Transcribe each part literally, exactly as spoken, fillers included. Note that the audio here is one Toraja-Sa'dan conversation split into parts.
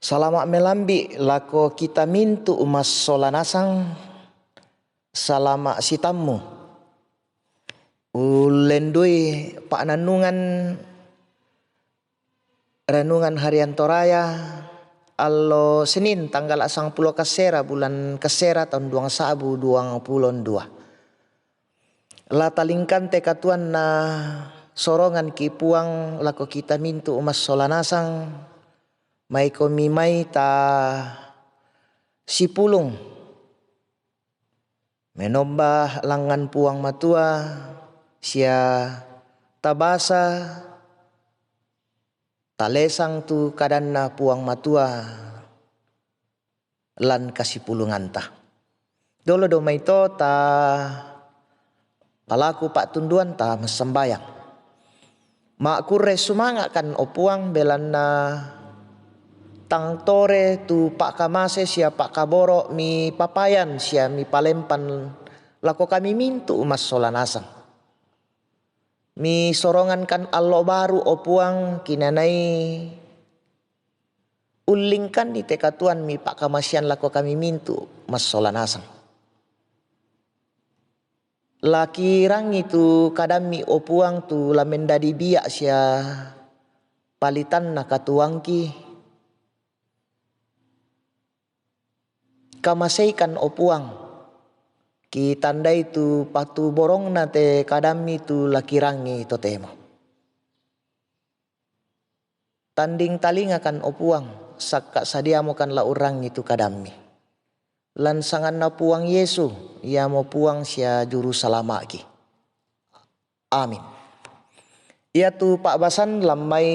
Salama' melambi' lako kita mintu' massola nasang, salama' sitammu. Ullendui pa'nannungan renungan harian Toraya, allo Senin, tanggala' sangpulo kassera, bulan kassera, taun duang sa'bu duang pulo dua. La talingkan te katuoan nasorongan ki Puang lako kita mintu' massola nasang, maikomi mai ta sipulung menomba langngan Puang Matua, sia tabasa talesang tu kadanna Puang Matua lan kasipulunganta. Dolo do mai to ta palaku pa'tunduan, ta massambayang. Ma'kurre sumanga'kan, o Puang, belanna tang tore tu pa'kamase sia pa'kaboro' mipapayan sia mipalempan lako kami mintu' massola nasang. Misorongankan allo baru, o Puang, kinanai ullingkanni te katuoan mipa'kamasean lako kami mintu' massola nasang. La kirangi tu kadammi, o Puang, tu la mendadi bia' sia palitanna katuoangki. Kamaseikan, o Puang, kitandai tu patuborongna te kadammi tu la kirangi totemo. Tanding talingakan, o Puang, sakka' sadiamokan la urangi tu kadammi. Lan sanganna Puang Yesu, iamo Puang sia Juru Salama'ki. Amin. Iatu pa'basan lan mai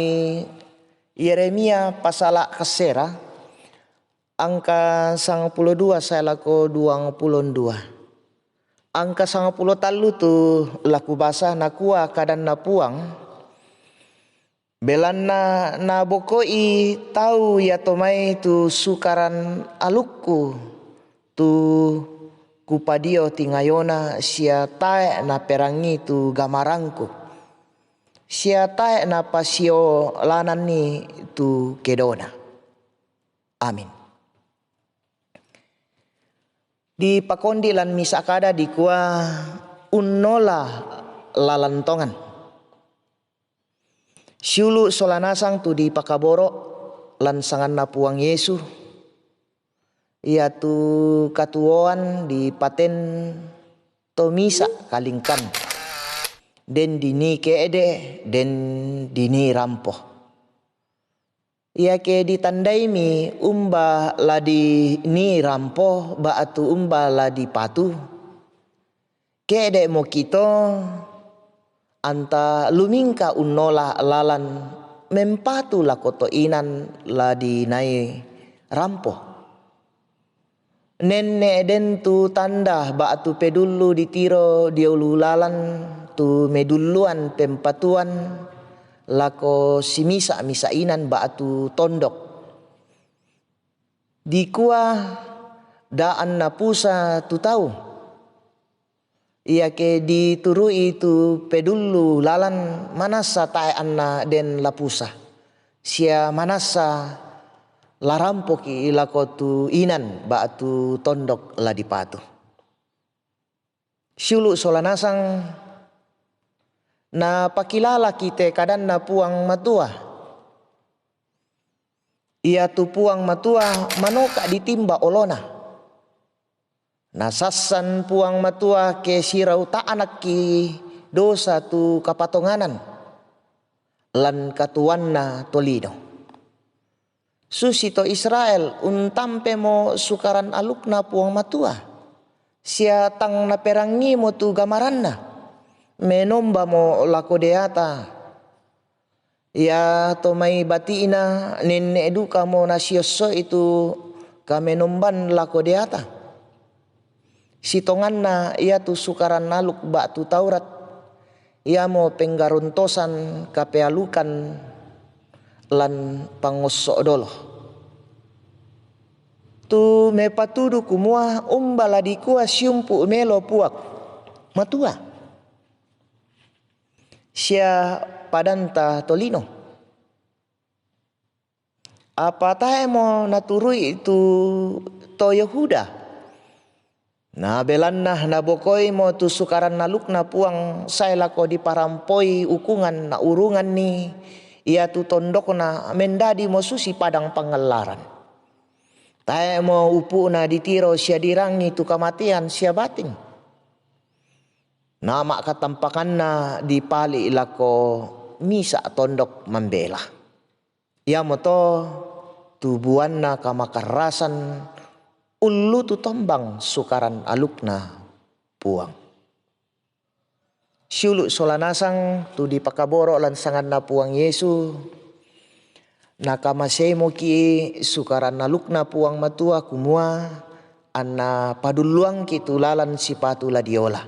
Yeremia pasala' kassera, angka sangpulo dua sae lako duang pulo dua. Angka sangpulo tallu tu la kubasa, nakua kadanna Puang, belanna naboko'i tau iato mai tu sukaran alukku, tu kupadio tingayona, sia tae' naperangii tu gamarangku, sia tae' napasiolananni tu kedona. Amin. Dipakondi' lan misa' kada dikua unnola lalan tongan. Siulu' sola nasang tu dipakaboro' lan sanganna Puang Yesu, iatu katuoan dipaten to misa' kalingkan, den dinii ke'de', den dinii rampo. Iake ditandaimi umba la dinii rampo ba'tu umba la dipatu, ke'de'moki' to anta lumingka unnola lalan mempatu lako to inan la dinai rampo. Nenne' den tu tanda ba'tu pedullu ditiro diolu lalan tu medulluan pempatuan lako simisa'-misa' inan ba'tu tondok. Dikua, da'an napusa tu tau. Iake dituru'i tu pedullu lalan, manassa tae' anna den la pusa, sia manassa la rampoki' lako tu inan ba'tu tondok la dipatu. Siulu' sola nasang, napakilalaki' te kadanna Puang Matua. Iatu Puang Matua manoka' ditimba olona. Nasassan Puang Matua ke sirauta'nakki' dosa tu kapatonganan lan katuoanna tolino. Susi to Israel, untampemo sukaran alukna Puang Matua, sia tang naperangiimo tu gamaranna, menombamo lako deata. Iato mai bati'na nenne' dukamo nasiosso'i tu kamenomban lako deata. Sitonganna iatu sukaran aluk ba'tu Taurat, iamo penggarontosan kapealukan lan pangosso' dolo. Tu mepatudu kumua umba la dikua siumpu' melo Puang Matua sia padanta tolino. Apa tae' mo naturu'i tu to Yehuda? Na belanna nabokoi mo tu Sukaran alukna Puang sae lako diparampoi ukungan naurunganni, iatu tondokna mendadi mo susi padang pangallaran. Tae' mo upu'na ditiro sia dirangi tu kamatean sia bating. Na ma'katampakanna dipali' lako misa' tondok mambela. Iamoto tu buanna kamakarrasan ullutu tombang Sukaran alukna Puang. Siulu' sola nasang tu dipakaboro' lan sanganNa Puang Yesu, nakamaseimoki' Sukaran alukna Puang Matua kumua anna padulluangki' tu lalan sipatu la diola.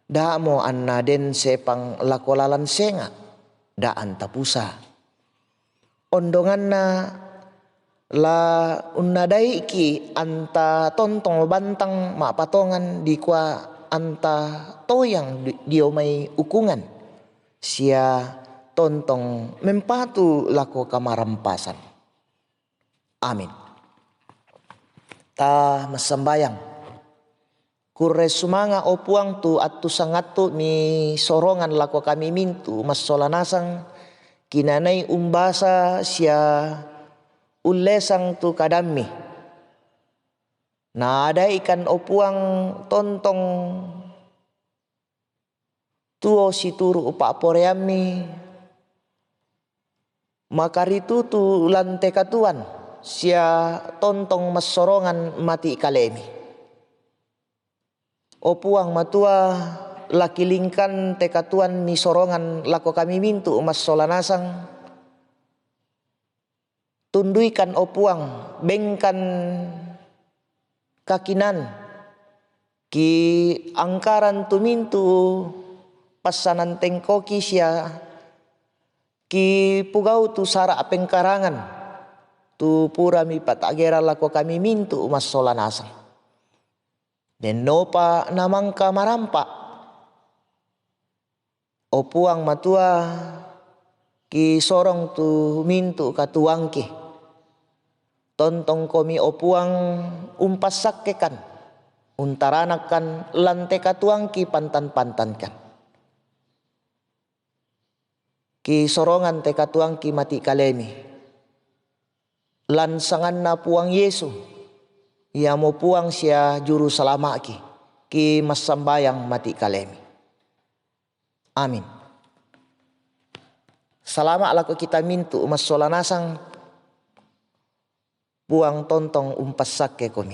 Da'mo anna den sepang lako lalan senga', da'an tapusa. Ondonganna la unnadai'ki' anta tontong bantang ma'patongan dikua anta toyang di-, dio mai ukungan, sia tontong mempatu lako kamarampasan. Amin. Ta massambayang. Kurre sumanga', o Puang, tu attu sangattu misorongan lako kami mintu' massola nasang, kinanai umbasa sia ullesang tu kadammi. Naadaikan, o Puang, tontong tuo situru' pa'poraiammi, makaritutu lan te katuoan, sia tontong massorongan mati' kalemi. O Puang Matua, lakilingkan te katuoan misorongan lako kami mintu' massola nasang, tunduikan, o Puang, bengkan kakinan, kiangkaran tu mintu' passanan tengkoki sia kipugau tu sara' pengkarangan, tu pura mipata'gera lako kami mintu' massola nasang. Dennopa namangka marampa'. O Puang Matua, kisorong tu mintu' katuoangki. Tontongkomi, o Puang, umpassakkekan, untaranakkan lan te katuoangki pantan-pantankan. Kisorongan te katuoangki mati' kalemi. Lan sanganNa Puang Yesu, Iamo Puang sia Juru Salama'ki, kimassambayang mati' kalemi. Amin. Salama' lako kita mintu' massola nasang. Puang tontong umpassakkekomi.